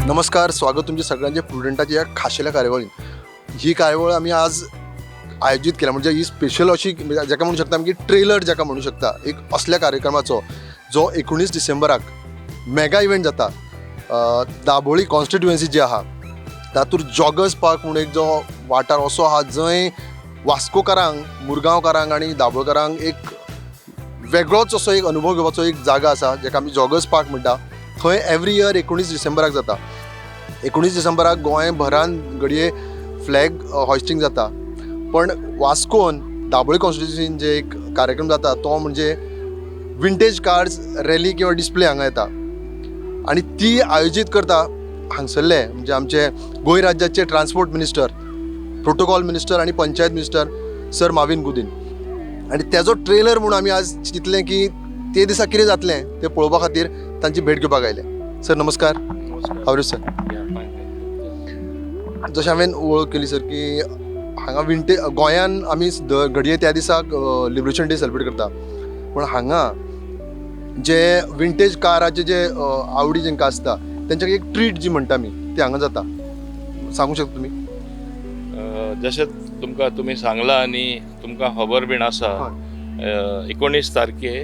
नमस्कार, स्वागत तुमचे सगळ्यांचे प्रुडंटाच्या ह्या खाशेल्या कार्यावळीन. ही कार्यावळ आमी आज आयोजीत केल्या, म्हणजे ही स्पेशल अशी जाका म्हणू शकता आमी की ट्रेलर जाका म्हणू शकता एक असल्या कार्यक्रमाचो, जो 19 डिसेंबराक मेगा इव्हेंट जाता. दाबोळी कॉन्स्टिट्युएन्सी जी आहा तातूंत जॉगर्स पार्क म्हणून एक जो वाठार असो आहा, जंय वास्कोकारांक, मुरगांवकारांक आनी दाबोळकारांक एक वेगळोच असो एक अनुभव घेवपाचो एक जागा आसा, जाका आमी जॉगर्स पार्क म्हणटा. थंय एवरी इयर 19 डिसेंबराक जाता. 19 डिसेंबराक गोंयभरान घडये फ्लॅग हॉयस्टींग जाता, पण वास्कोन दाबोळी कॉन्स्टिट्युन्सीन जे एक कार्यक्रम जाता तो म्हणजे विंटेज कार्स रॅली किंवा डिस्प्ले हांगा येता आनी ती आयोजीत करता हांगसरले म्हणजे आमचे गोंय राज्याचे ट्रान्सपोर्ट मिनिस्टर, प्रोटोकॉल मिनिस्टर आनी पंचायत मिनिस्टर सर माविन गुदीन. आनी तेजो ट्रेलर म्हणून आमी आज चिंतलें की ते दिसा कितें जातलें तें पळोवपा खातीर तांची भेट घेवपाक आयले. सर, नमस्कार. How are you, sir? जशें हांवें वळख केली सर की हांगा विंटे गोंयान आमी घडये त्या दिसाक लिबरेशन डे सेलिब्रेट करता, पूण हांगा जे विंटेज काराचे जे आवडी जेंकां आसता तेंच्या एक ट्रीट जी म्हणटा आमी ती हांगा जाता. सांगू शकता तुमी? जशें तुमकां तुमी सांगलां आनी तुमकां खबर बीन आसा, 19 तारखे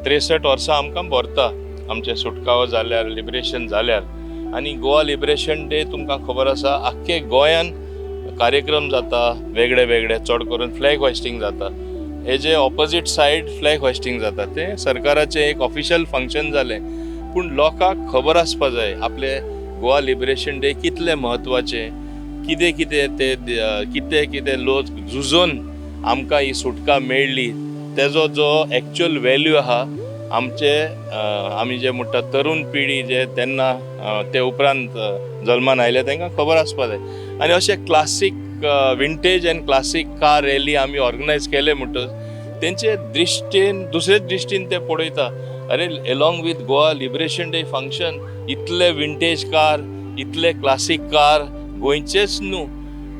63 वर्सां आमकां भरता आमचें सुटकाव जाल्यार, लिबरेशन जाल्यार. आनी गोवा लिबरेशन डे तुमकां खबर आसा, आख्खे गोंयान कार्यक्रम जाता वेगळे वेगळे, चड करून फ्लॅग होयस्टींग जाता. हे जे ऑपोजीट सायड फ्लॅग होयस्टींग जाता तें सरकाराचें एक ऑफिशियल फंक्शन जालें, पूण लोकांक खबर आसपा जाय आपले गोवा लिबरेशन डे कितलें म्हत्वाचें, कितें कितें ते कितें कितें लोक झुजून आमकां ही सुटका मेळ्ळी, तेजो जो एक्चुअल वेल्यू आहा. आमचे आमी जे म्हणटा तरुण पिढी जे तेन्ना ते उपरांत जल्मान आयले तांकां खबर आसपा जाय. आनी अशे classic vintage and classic car rally आमी ऑर्गनायज केले म्हणटच तेंचे दृश्टीन, दुसरे दृश्टीन ते पळयता, अरे, along with Goa Liberation Day function इतले विंटेज कार, इतले क्लासीक कार गोंयचेच न्हू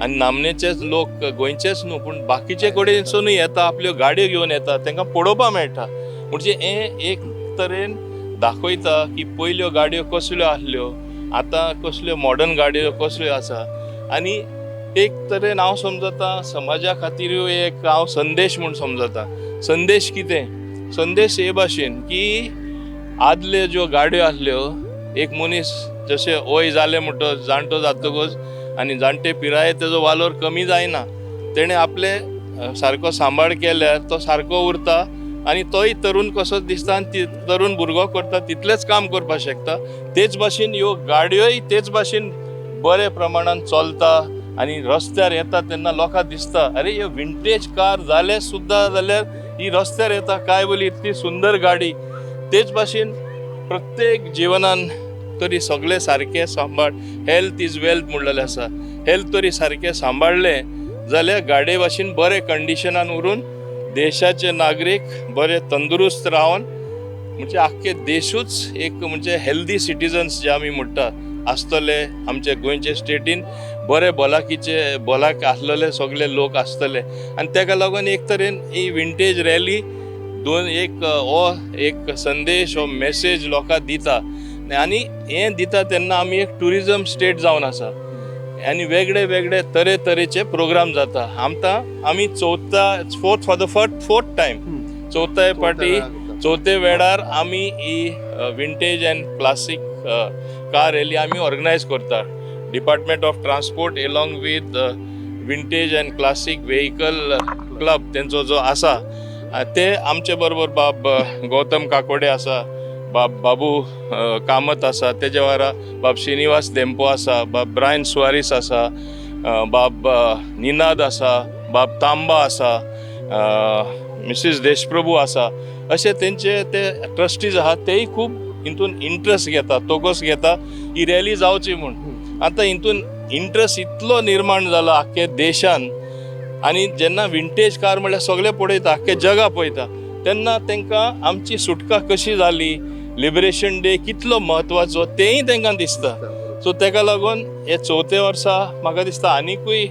आनी नामनेचेच लोक गोंयचेच न्हू, पूण बाकीचे कडेनसूनय येता, आपल्यो गाडयो घेवन येता, तांकां पळोवपाक मेळटा. म्हणजे हें एक तरेन दाखयता की पयल्यो गाडयो कसल्यो आसल्यो, आतां कसल्यो मॉडर्न गाडयो कसल्यो आसा. आनी एक तरेन हांव समजता समाजा खातीरूय एक हांव संदेश म्हूण समजता. संदेश कितें? संदेश हे भाशेन की आदल्यो ज्यो गाडयो आसल्यो, एक मनीस जशें वय जालें म्हणटच, जाणटो जातकच आनी जाणटे पिराये तेजो वालोर कमी जायना. तेणें आपले सारको सांबाळ केल्यार तो सारको उरता आनी तोय तरुण कसोच दिसता आनी ती तरुण भुरगो करता तितलेंच काम करपाक शकता. तेच भाशेन ह्यो गाडयोय तेच भाशेन बरे प्रमाणान चलता आनी रस्त्यार येता तेन्ना लोकांक दिसता, अरे, ह्यो विंटेज कार जाले सुद्दां जाल्यार ही रस्त्यार येता काय बोली इतली सुंदर गाडी. तेच भाशेन प्रत्येक जिवनान तरी सगळे सारके सांबाळ, हेल्थ is wealth म्हणलेलें आसा. हेल्थ तरी सारकें सांबाळ्ळें जाल्यार गाडये भाशेन बरे कंडिशनान उरून देशाचे नागरीक बरे तंदुरुस्त रावन, म्हणजे आख्खे देशूच एक म्हणजे हेल्दी सिटीजन्स जे आमी म्हणटा आसतले. आमचे गोंयचे स्टेटीन बरे भलाकीचे भलाक आसलेले सगळे लोक आसतले. आनी तेका लागून एक तरेन ही विंटेज रॅली दोन एक हो एक संदेश, हो मेसेज लोकांक दिता. आनी हें दिता तेन्ना आमी एक ट्युरिजम स्टेट जावन आसा आनी वेगळे वेगळे तरेतरेचे प्रोग्राम जाता. आमकां आमी चवथा fourth for the fourth time, चवथ्या पाटी, चवथे वेळार आमी ही vintage and classic car rally आमी ऑर्गनायज करता. Department of Transport along with Vintage and Classic Vehicle Club तेंचो जो आसा, ते आमचे बरोबर बाब गौतम काकोडे आसा, बाब बाबू कामत आसा, तेजे वांगडा बाब श्रीनिवास धेंपो आसा, बाब ब्रायन सुवारीस आसा, बाब निनाद आसा, बाब तांबा आसा, मिसीस देशप्रभू आसा. अशे तेंचे ते ट्रस्टीज आहात, तेय खूब हितून इंट्रस्ट घेता, तोगोस घेता ही रॅली जावची म्हूण. आतां हितून इंट्रस्ट इतलो निर्माण जाला आख्खे देशान आनी जेन्ना विंटेज कार म्हणल्यार सगळे पळयता, आख्खे जगा पळयता, तेन्ना तांकां आमची सुटका कशी जाली, लिबरेशन डे कितलो म्हत्वाचो तेंय तांकां दिसता. सो तेका लागून हे चवथे वर्सा म्हाका दिसता आनिकूय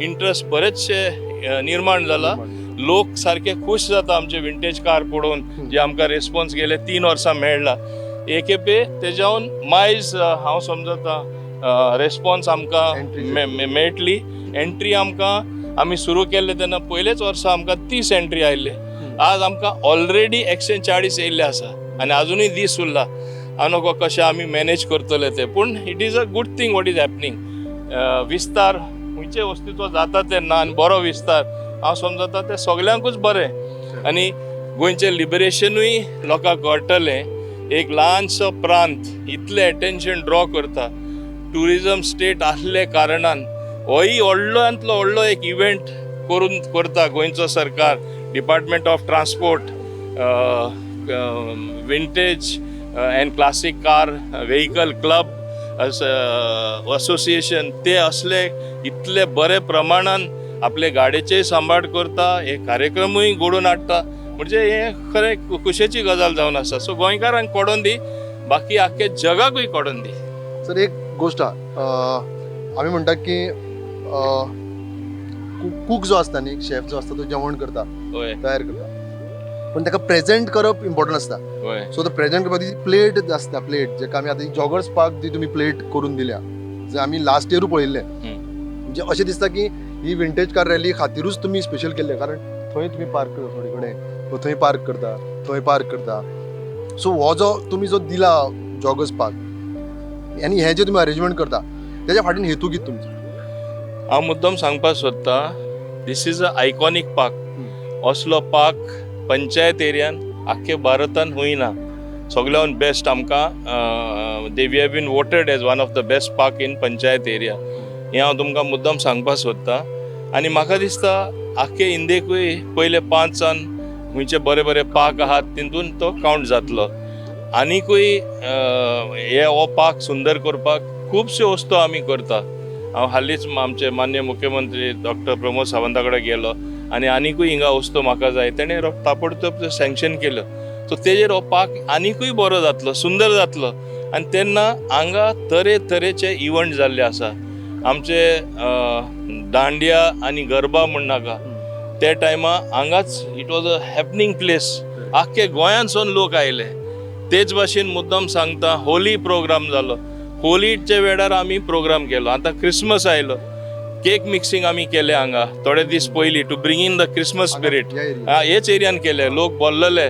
इंट्रस्ट बरेचशे निर्माण जाला. लोक सारके खूश जाता आमचे विंटेज कार पळोवन, जे आमकां रेस्पॉन्स गेले 3 वर्सां मेळ्ळा. खेपे तेज्यावन मायज हांव समजता रेस्पॉन्स आमकां मेळटली. एंट्री आमकां आमी सुरू केल्ले तेन्ना पयलेच वर्सा आमकां 30 एंट्री आयिल्ले, आज आमकां ऑलरेडी 140 येयल्ले आसा आनी आजुनूय दीस उरला. हांव नको कशें आमी मॅनेज करतले ते, पूण it is a good thing what is happening. विस्तार खंयचे वस्तीचो जाता तेन्ना आनी बरो विस्तार हांव समजता ते सगल्यांकूच बरें आनी गोंयचें लिबरेशनूय लोकांक कळटलें. एक ल्हानसो प्रांत इतलें एटेन्शन ड्रॉ करता, ट्युरिजम स्टेट आसले कारणान होय व्हडल्यांतलो व्हडलो एक इव्हेंट करून करता गोंयचो सरकार. Department of transport, vintage and classic car vehicle club association ते असले इतले बरे प्रमाणान आपले गाडयेचेय सांबाळ करता, हे कार्यक्रमूय घडोवन हाडटा, म्हणजे हे खरें खुशेची गजाल जावन आसा. सो गोंयकारांक कोडोन दी, बाकी आख्खे जगाकूय कोडोन दी. सर एक गोश्ट आमी म्हणटात की कूक जो आसता न्ही, शेफ जो आसता तो जेवण करता, तयार करता, पण ताका प्रेजेंट करप इम्पॉर्टंट आसता. सो तो प्रेजेंट करपाक ती प्लेट आसता, प्लेट जेका आमी आतां जॉगर्स पार्क जी तुमी प्लेट करून दिल्या, जे आमी लास्ट इयरूय पळयल्लें, म्हणजे अशें दिसता की ही विंटेज कार रॅली खातीरूच तुमी स्पेशल केल्लें, कारण थंय तुमी पार्क करता, थोडे कडेन थंय पार्क करता, थंय पार्क करता. सो हो जो तुमी जो दिला जॉगर्स पार्क आनी हें जें तुमी अरेंजमेंट करता तेज्या फाटल्यान हेतू कितें तुमचो? हांव मुद्दम सांगपाक सोदता, this is a iconic park. असलो पार्क पंचायत एरियान आख्खे भारतान हुंय ना. सगळ्यान बेस्ट आमकां they we have been voted as one of the best park in panchayat area, हें हांव तुमकां मुद्दम सांगपाक सोदता. आनी म्हाका दिसता आख्खे इंडियेकूय पयले 5 खंयचे बरे बरे पार्क आहात तितून तो कावंट जातलो. आनीकूय हे हो पार्क सुंदर करपाक खुबश्यो वस्तू आमी करता. हांव हालींच आमचे मान्य मुख्यमंत्री डॉक्टर प्रमोद सावंता कडेन गेलो आनी आनीकूय हिंगा वस्तू म्हाका जाय, तेणें ताबडतोब सँक्शन केल्यो. सो तेजेर हो पार्क आनीकूय बरो जातलो, सुंदर जातलो. आनी तेन्ना हांगा तरेतरेचे इव्हंट जाल्ले आसा. आमचे दांडिया आनी गरबा म्हण नाका, त्या टायमा हांगाच it was a happening place. आख्खे गोंयांतसून लोक आयले. तेच भाशेन मुद्दम सांगता, होली प्रोग्राम जालो, होलीच्या वेळार आमी प्रोग्राम केलो. आतां क्रिसमस आयलो, केक मिक्सिंग आमी केले हांगा थोडे दीस पयलीं to bring in the Christmas spirit. हेच एरियान केले, लोक बोल्लले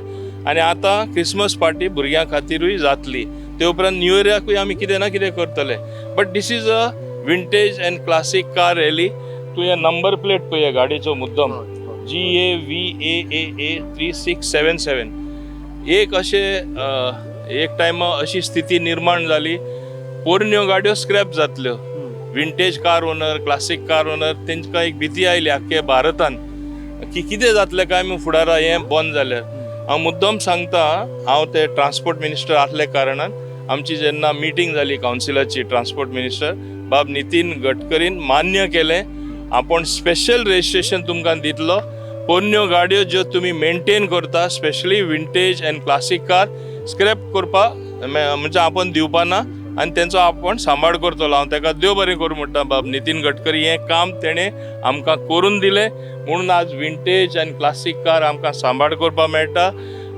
आनी आतां क्रिसमस पार्टी भुरग्यां खातीरूय जातली. ते उपरांत न्यू इयराकूय आमी कितें ना कितें करतले. But this is a vintage and classic car rally. तुवें नंबर प्लेट पळय गाडयेचो मुद्दम, GAVAAA 3677. एक अशें एक टायमा अशी स्थिती निर्माण जाली, पोरण्यो गाडयो स्क्रॅप जातल्यो. Vintage car owner, classic car owner तेंकां एक भिती आयली आख्खे भारतान की कितें जातलें काय म्हूण फुडारा हें बंद जाल्यार. हांव मुद्दम सांगता, हांव ते ट्रान्सपोर्ट मिनिस्टर आसले कारणान आमची जेन्ना मिटींग जाली कावन्सिलाची, ट्रान्सपोर्ट मिनिस्टर बाब नितीन गडकरीन मान्य केलें आपूण स्पेशल रजिस्ट्रेशन तुमकां दितलो. पोरण्यो गाडयो ज्यो तुमी मेनटेन करता, specially vintage and classic car, scrap करपाक म्हणजे आपूण दिवपा ना आनी तेंचो आपूण सांबाळ करतलो. हांव तेका देव बरें करूं म्हणटा बाब नितीन गडकरी, हें काम तेणें आमकां करून दिलें म्हणून आज विंटेज आनी क्लासीक कार आमकां सांबाळ करपाक मेळटा.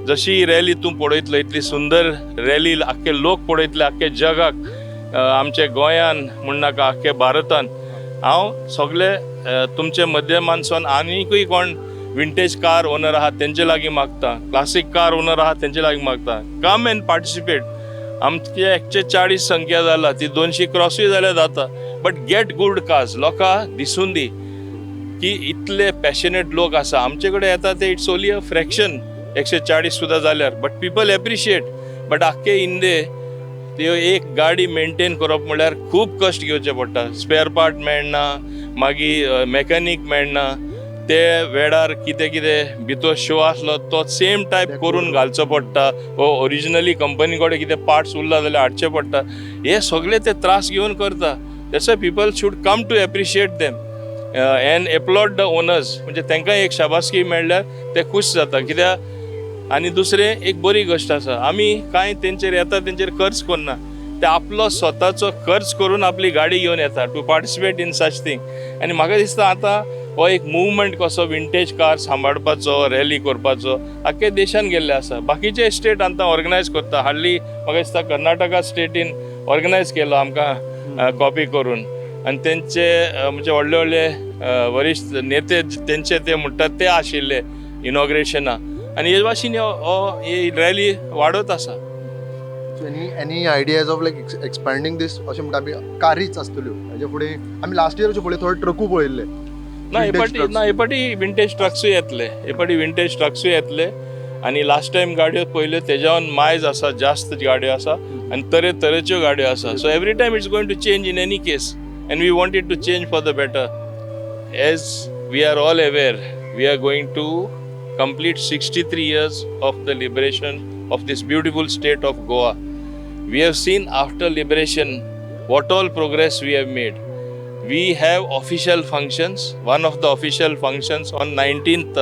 जशी ही रॅली तूं पळयतलो, इतली सुंदर रॅली आख्खे लोक पळयतले आख्खे जगाक, आमचे गोंयान म्हण नाका आख्खे भारतान. हांव सगळे तुमचे मध्यमानसून आनीकूय कोण विंटेज कार ओनर आहात तेंचे लागीं मागता, क्लासीक कार ओनर आहात तेंचे लागीं मागता, कम एंड पार्टिसिपेट. आमचे 140 संख्या जाला, ती 200 क्रॉसूय जाल्यार जाता, बट गेट गूड कार्स. लोकां दिसून दी की इतले पॅशनेट लोक आसा आमचे कडेन येता ते, it's only a fraction 140 सुद्दां जाल्यार, बट पिपल एप्रिशिएट. बट आख्खे इंदे त्यो एक गाडी मेनटेन करप म्हणल्यार खूब कश्ट घेवचे पडटा. स्पेअर पार्ट मेळना, मागीर मॅकॅनीक मेळना, ते वेळार कितें कितें भितर शो आसलो तो सेम टायप करून घालचो पडटा, वो ओरिजिनली कंपनी कडेन कितें पार्ट्स उरला जाल्यार हाडचे पडटा. हे सगळे ते त्रास घेवन करता. That's why people should come to appreciate them and applaud the owners. म्हणजे तांकां एक शाबासकी मेळ्ळ्यार ते खूश जाता कित्याक. आनी दुसरें एक बरी गोश्ट आसा, आमी कांय तेंचेर येता तेंचेर खर्च करना, ते आपलो स्वताचो खर्च करून आपली गाडी घेवन येता to participate in such thing. आनी म्हाका दिसता आतां हो एक मुवमेंट कसो विंटेज कार सांबाळपाचो, रॅली करपाचो आख्खे देशान गेल्ले आसा. बाकीचे स्टेट आतां ऑर्गनायज करता. हाडली म्हाका दिसता कर्नाटका स्टेटीन ऑर्गनायज केलो आमकां कॉपी करून आनी तेंचे म्हणजे व्हडले व्हडले वरिश्ठ नेते तेंचे ते म्हणटात ते आशिल्ले इनॉग्रेशना आनी हे भाशेन हो ही रॅली वाडत आसा. Any ideas of like expanding this? अशें म्हणटा आमी कारीच आसतल्यो हेजे फुडें? आमी लास्ट इयर अशें पळय, थोडे ट्रकूय पळयल्ले. ना, हे Vintage फाटी trucks. ना, हे फाटी विंटेज ट्रक्सूय येतले, हे फाटी विंटेज ट्रक्सूय येतले आनी लास्ट टायम गाडयो पळयल्यो तेज्यावन मायज आसा, जास्त गाडयो आसा आनी तरे तरेच्यो गाडयो आसा. So every time it's going to change in any case and we want it to change for the better. As we are all aware, we are going to complete 63 years of the liberation of this beautiful state of Goa. We have seen after liberation what all progress we have made. We have official functions. One of the official functions on 19th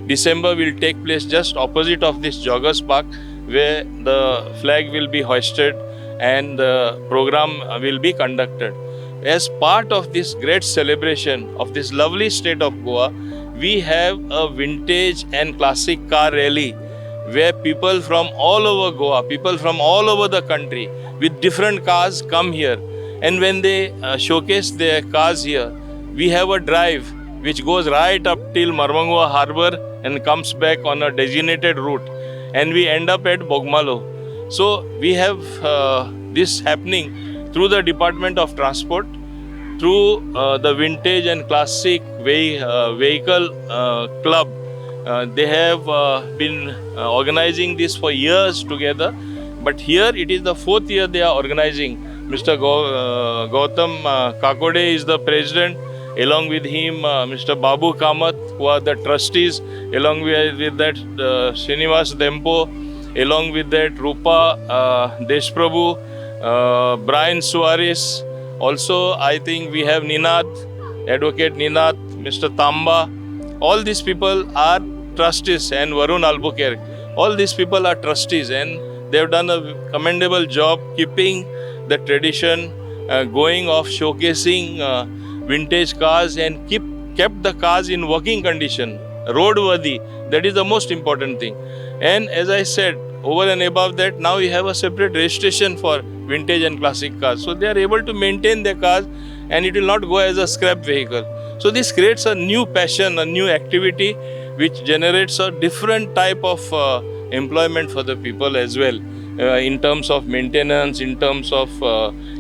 December will take place just opposite of this Joggers Park, where the flag will be hoisted and the program will be conducted. As part of this great celebration of this lovely state of Goa, we have a vintage and classic car rally where people from all over Goa, people from all over the country with different cars come here. And when they showcase their cars here, we have a drive which goes right up till Mormugao Harbour and comes back on a designated route. And we end up at Bogmalo. So we have this happening through the Department of Transport, through the Vintage and Classic Vehicle Club. They have been organizing this for years together, but here it is the fourth year they are organizing. Mr. Gautam Kakode is the president. Along with him, Mr. Babu Kamath, who are the trustees. Along with that, Srinivas Dempo. Along with that, Rupa Deshprabhu, Brian Suarez. Also, I think we have Ninad, Advocate Ninad, Mr. Tamba. All these people are trustees, and Varun Albuquerque. All these people are trustees, and they have done a commendable job keeping the tradition going of showcasing vintage cars and kept the cars in working condition, roadworthy. That is the most important thing. And as I said, over and above that, now we have a separate registration for vintage and classic cars. So they are able to maintain their cars and it will not go as a scrap vehicle. So this creates a new passion, a new activity, which generates a different type of employment for the people as well, in terms of maintenance, in terms of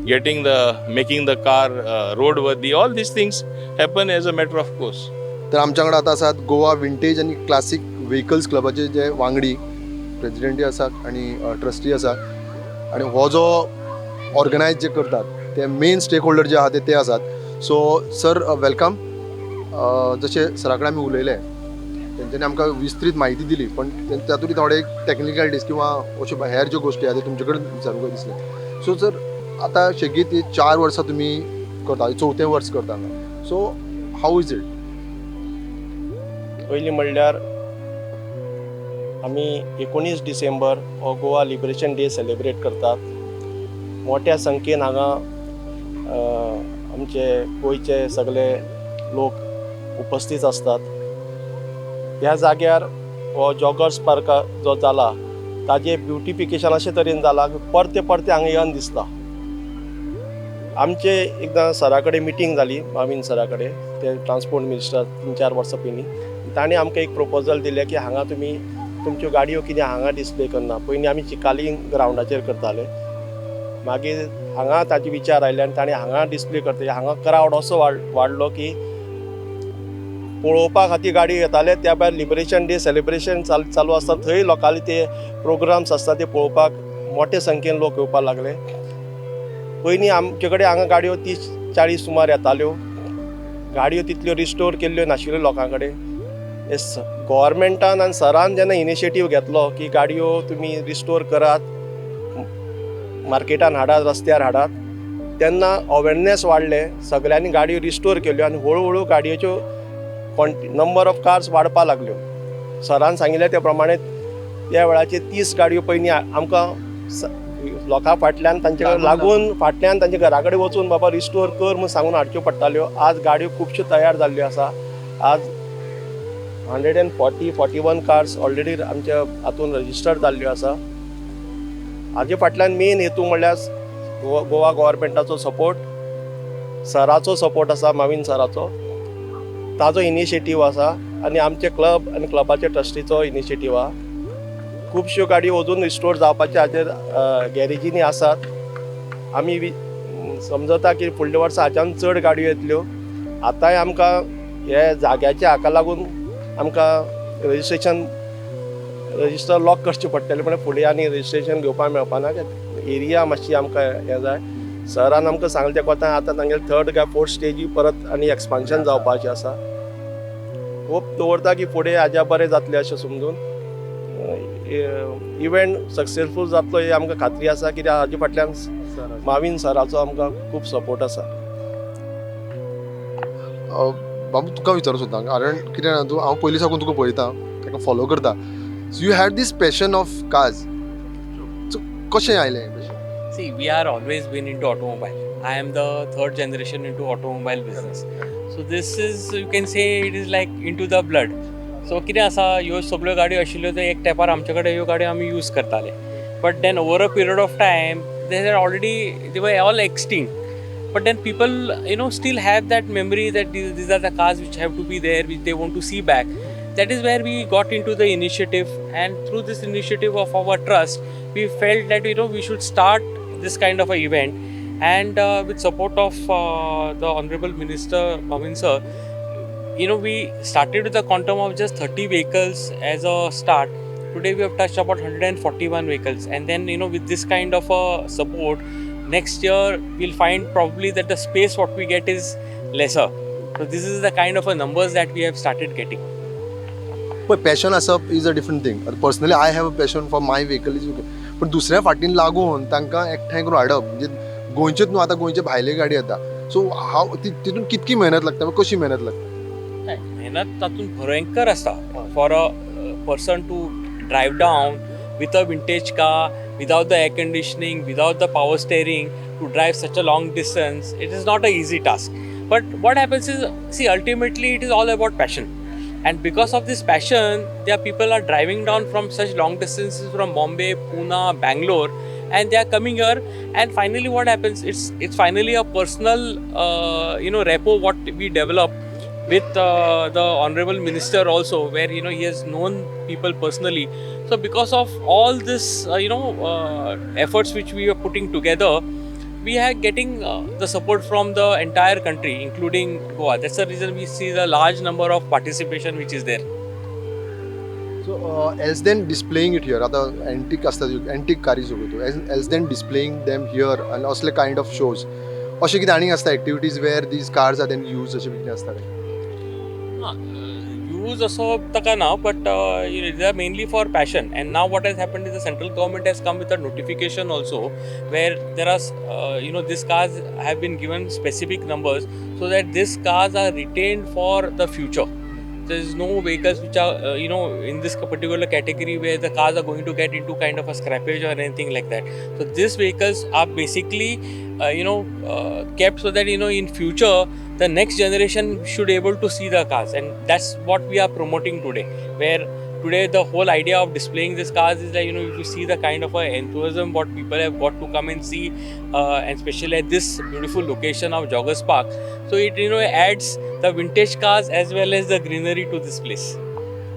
making the car roadworthy. All these things happen as a matter of course. तर आमच्या वांगडा आतां आसात Goa vintage आनी classic vehicles क्लबाचे जे वांगडी, प्रेजिडेंटय आसात आनी trustee आसात आनी हो जो ऑर्गनायज जे करतात ते मेन स्टेक होल्डर जे आहा ते आसात. So sir, welcome. जशें सरा कडेन आमी उलयले, तेंच्यांनी आमकां विस्तृत म्हायती दिली, पण तातूंत थोडे टॅक्निकलिटीज किंवा अश्यो हेर ज्यो गोश्टी आहा त्यो तुमचे कडेन विचारूंक जाय दिसलें. सो सर, आतां शेगीत ही 4 वर्सां तुमी करता, चवथें वर्स करता, so how is it? पयलीं म्हणल्यार आमी 19 डिसेंबर हो गोवा लिबरेशन डे सेलिब्रेट करतात. मोठ्या संख्येन हांगा आमचे गोंयचे सगळे लोक उपस्थित आसतात. ह्या जाग्यार हो जॉगर्स पार्क जो जाला, ताजें ब्युटिफिकेशन अशे तरेन जालां की परते परते हांगा येवन दिसता. आमचे एकदां सरा कडेन मिटींग जाली, माविन सरा कडेन, ते ट्रान्सपोर्ट मिनिस्टर, 3-4 वर्सां पयलीं. ताणें आमकां एक प्रपोजल दिलें की हांगा तुमी तुमच्यो गाडयो कितें हांगा डिस्प्ले करना. पयलीं आमी चिकाली ग्रावंडाचेर करताले. मागीर हांगा ताजे विचार आयले आनी ताणें हांगा डिस्प्ले करतले. हांगा क्रावड असो वाडलो की पळोवपा खातीर गाडी येताले. त्या भायर लिबरेशन डे सेलिब्रेशन चालू आसता, थंय लोकांले ते प्रोग्राम्स आसता, ते पळोवपाक मोठे संख्येन लोक येवपाक लागले. पयलीं आमचे कडेन हांगा गाडयो 30-40 सुमार येताल्यो. गाडयो तितल्यो रिस्टोर केल्ल्यो नाशिल्ल्यो लोकां कडेन. हे गोवोरमेंटान आनी सरान जेन्ना इनिशिएटीव घेतलो की गाडयो तुमी रिस्टोर करात, मार्केटान हाडात, रस्त्यार हाडात, तेन्ना अवेरनेस वाडलें. सगल्यांनी गाडयो रिस्टोर केल्यो आनी हळू हळू गाडयेच्यो नंबर ऑफ कार्स वाडपाक लागल्यो. सरान सांगिल्लें त्या प्रमाणे त्या वेळाचेर 30 गाडयो पयलीं आमकां लोकां फाटल्यान तांचे लागून लागून फाटल्यान तांच्या घरा कडेन वचून बाबा रिस्टोर कर म्हूण सांगून हाडच्यो पडटाल्यो. आज गाडयो खुबश्यो तयार जाल्ल्यो आसा. आज 140 41 cars already आमच्या हातून रजिस्टर्ड जाल्ल्यो आसा. हाजे फाटल्यान मेन हेतू म्हणल्यार गोवा गव्हर्मेंटाचो सपोर्ट, सराचो सपोर्ट आसा, माविन सराचो, ताजो इनिशिएटीव आसा आनी आमचे क्लब आनी क्लबाचे ट्रस्टीचो इनिशिएटीव आहा. खुबश्यो गाडयो अजून रिस्टोर जावपाचे हाजेर गॅरेजींनी आसात. आमी समजता की फुडल्या वर्सा हाच्यान चड गाडयो येतल्यो. आतांय आमकां हे जाग्याच्या हाका लागून आमकां रजिस्ट्रेशन रजिस्टर लॉक करचें पडटलें, पण फुडें आनी रजिस्ट्रेशन घेवपाक मेळपा ना. एरिया मातशी आमकां हें जाय. सरान आमकां सांगलें तें कोता आतां तांगेले थर्ड काय फोर्थ स्टेजी परत आनी एक्सपान्शन जावपाचें आसा. होप दवरता की फुडें हाज्या बरें जातलें अशें समजून इव्हेंट सक्सेसफूल जातलो ही आमकां खात्री आसा, कित्याक हाजे फाटल्यान माविन सराचो आमकां खूब सपोर्ट आसा. बाबू, तुका विचारूंक सोदता, कारण कितें जाणा तूं, हांव पयलीं साकून तुका पळयता, ताका फॉलो करता. So you had this passion of cars, so कशें आयलें हें passion? See, we are always been into automobile. I am the third generation into automobile business. So this is, you can say, it is like into the blood. So कितें आसा, ह्यो सगळ्यो गाडयो आशिल्ल्यो त्यो एक तेंपार आमचे कडेन ह्यो गाडयो आमी यूज करताले, but then over a period of time they are already, they were all extinct. But then people still have that memory that these are the cars which have to be there, which they want to see back. That is where we got into the initiative, and through this initiative of our trust, we felt that we should start this kind of a event, and with support of the Honorable Minister Mavin sir, we started with a quantum of just 30 vehicles as a start. Today we have touched about 141 vehicles, and then with this kind of a support, next year we'll find probably that the space what we get is lesser. So this is the kind of a numbers that we have started getting. पळय, passion आसप is a different thing. Personally I have a passion for my vehicle is okay, पण दुसऱ्या फाटीन लागून तांकां एकठांय करून हाडप म्हणजे गोंयचेच न्हू, आतां गोंयचे भायले गाडी येता. सो हांव तितून कितकी मेहनत लागता, कशी मेहनत लागता? मेहनत तातूंत भयंकर आसता. For a person to drive down with a vintage car, without the air conditioning, without the power steering, to drive such a long distance, it is not a easy task. But what happens is, see, ultimately it is all about passion. And because of this passion, there people are driving down from such long distances from Bombay, Pune, Bangalore, and they are coming here. And finally what happens, it's finally a personal rapport what we develop with the Honorable Minister also, where he has known people personally. So because of all this efforts which we are putting together, we are getting the support from the entire country, including Goa. That's the reason we see the large number of participation which is there. So else than displaying it here, आतां antique आसता, antique कारी सगळ्यो, else than displaying them here आनी असले kind of shows, अशें कितें आनीक आसता activities where these cars are then use, अशें कितें आसता काय? यूज असो ताका ना, but they are mainly for passion. And now what has happened is the central government has come with a notification also, where there are these cars have been given specific numbers so that these cars are retained for the future. There is no vehicles which are in this particular category where the cars are going to get into kind of a scrappage or anything like that. So these vehicles are basically kept so that in future the next generation should able to see the cars, and that's what we are promoting today. Where today the whole idea of displaying these cars is that if you see the kind of a enthusiasm what people have got to come and see, and especially at this beautiful location of Joggers Park, so it adds the vintage cars as well as the greenery to this place.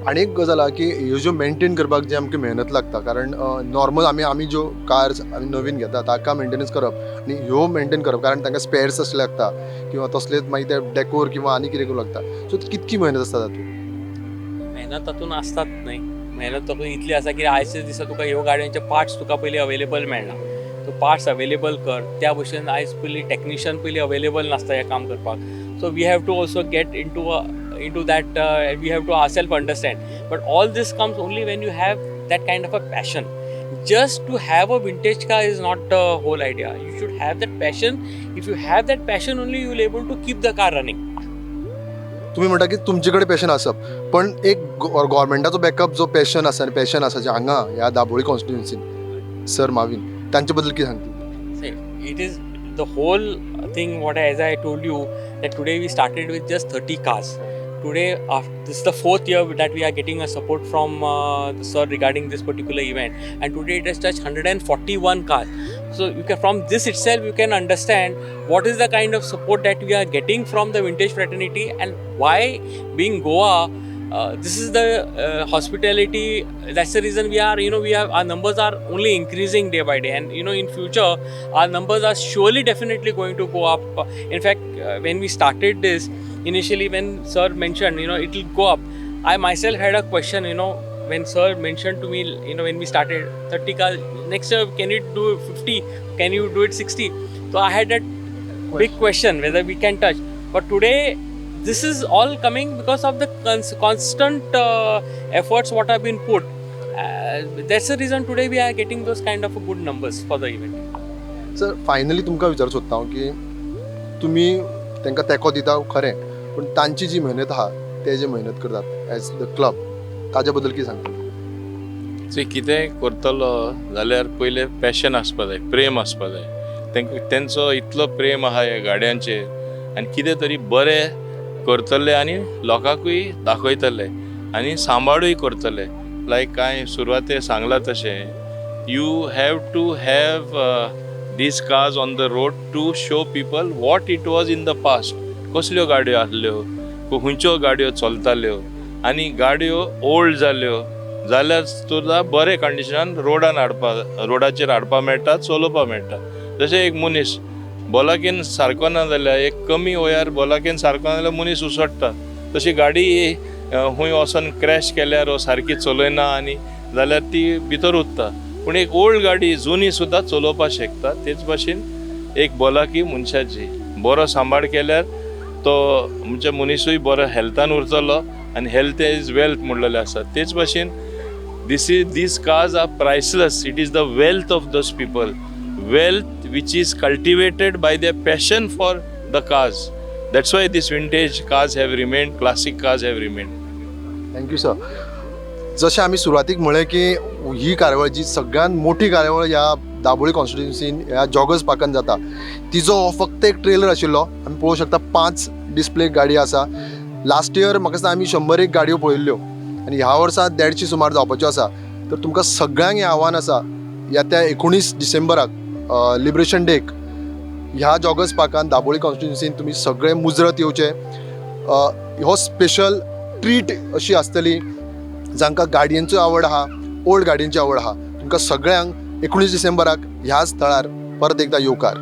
आनी एक गजाल आहा की ह्यो ज्यो maintain करपाक जे आमकां मेहनत लागता, कारण नॉर्मल आमी ज्यो कार्स आमी नवीन घेता ताका मेंटेनन्स करप आनी ह्यो मेंटेन करप, कारण तांकां स्पेर्स असले लागता किंवा तसलेच मागीर ते डेकोर किंवा आनी कितें करूं लागता. सो कितकी मेहनत आसता तातूंत? मेहनत तातूंत आसतात न्हय, मेहनत तातूंत इतली आसा की आयच्या दिसा तुका ह्यो गाडयांचे पार्ट्स तुका पयलीं अवेलेबल मेळना. सो पार्ट्स अवेलेबल कर, त्या भशेन आयज पयलीं टॅक्निशियन पयलीं अवेलेबल नासता हें काम करपाक. So we have to also get into that, we have to ourselves understand. But all this comes only when you have that kind of a passion. Just to have a vintage car is not the whole idea. You should have that passion. If you have that passion only, you will able to keep the car running. तुम्ही म्हणटा की तुमचे कडेन passion आसप, पण एक गव्हर्मेंटाचो backup जो passion आसा आनी पॅशन आसा जे हांगा ह्या दाबोळी कॉन्स्टिट्युएन्सीन सर मावीन, तांचे बद्दल कितें सांगता? See, it is the whole thing what as I told you that today we started with just 30 cars. Today, this is the fourth year that we are getting a support from the sir regarding this particular event, and today it has touched 141 cars. So you can, from this itself, you can understand what is the kind of support that we are getting from the vintage fraternity, and why, being Goa, this is the hospitality. That's the reason we are, you know, we have, our numbers are only increasing day by day, and in future our numbers are surely definitely going to go up. In fact, when we started this initially, when sir mentioned, it will go up, I myself had a question, when sir mentioned to me, when we started 30 cars, next year can you do 50, can you do it 60? So I had that big question whether we can touch. But today this is all coming because of the constant efforts what have been put. That's the reason today we are getting those kind of good numbers for the event. Sir, finally तुमकां विचारूंक सोदता हांव की तुमी तांकां तेंको दिता खरें, पूण तांची जी मेहनत आहा, ते जे मेहनत करतात एज the club, ताच्या बद्दल कितें सांगता? सी, कितेंय करतलो जाल्यार पयलें पॅशन आसपा जाय, प्रेम आसपा जाय. तांकां तेंचो इतलो प्रेम आहा ह्या गाडयांचेर आनी कितें तरी बरें करतले आनी लोकांकूय दाखयतले आनी सांबाळूय करतले. लायक कांय सुरवाते सांगलां तशें, you have to have these cars on the road to show people what it was in the past. कसल्यो गाडयो आसल्यो, खंयच्यो गाडयो चलताल्यो, आनी गाडयो ओल्ड जाल्यो जाल्यार सुद्दां बरे कंडिशनान रोडान हाडपा, रोडाचेर हाडपा मेळटा, चलोवपा मेळटा. जशें एक मनीस भलायकेन सारको ना जाल्यार, एक कमी वयार भलायकेन सारको ना जाल्यार मनीस उसडटा, तशी गाडी खंय वचोन क्रॅश केल्यार सारकी चलयना आनी जाल्यार ती भितर उरता. पूण एक ओल्ड गाडी जुनी सुद्दां चलोवपाक शकता. तेच भाशेन एक भलायकी मनशाची बरो सांबाळ केल्यार तो म्हणजे मनिसूय बरो हेल्थान उरतलो आनी हेल्थ is wealth म्हणलेलें आसा. तेच भाशेन these cars are priceless. It is the wealth of those people, wealth which is cultivated by their passion for the cars. That's why these vintage cars have remained, classic cars have remained. Thank you sir. जशें आमी सुरवातीक म्हळें की ही कार्यावळ जी सगळ्यात मोठी कार्यावळ ह्या दाबोळी कॉन्स्टिट्युन्सीन ह्या जॉगर्स पार्कान जाता, तिजो हो फक्त एक ट्रेलर आशिल्लो. आमी पळोवंक शकता पांच डिस्प्ले गाडी आसा. लास्ट इयर म्हाका दिसता आमी 101 गाडयो पळयल्ल्यो आनी ह्या वर्सा 150 सुमार जावपाच्यो आसा. तर तुमकां सगळ्यांक हें आव्हान आसा, ह्या त्या 19 डिसेंबराक लिबरेशन डेक ह्या जॉगर्स पार्कान दाबोळी कॉन्स्टिट्युन्सीन तुमी सगळे मुजरत येवचे. हो स्पेशल ट्रीट अशी आसतली. जांकां गाडयेंचो आवड आहा, ओल्ड गाडयेंची आवड आहा, तुमकां सगळ्यांक 19 डिसेंबराक ह्याच थळार परत एकदां येवकार.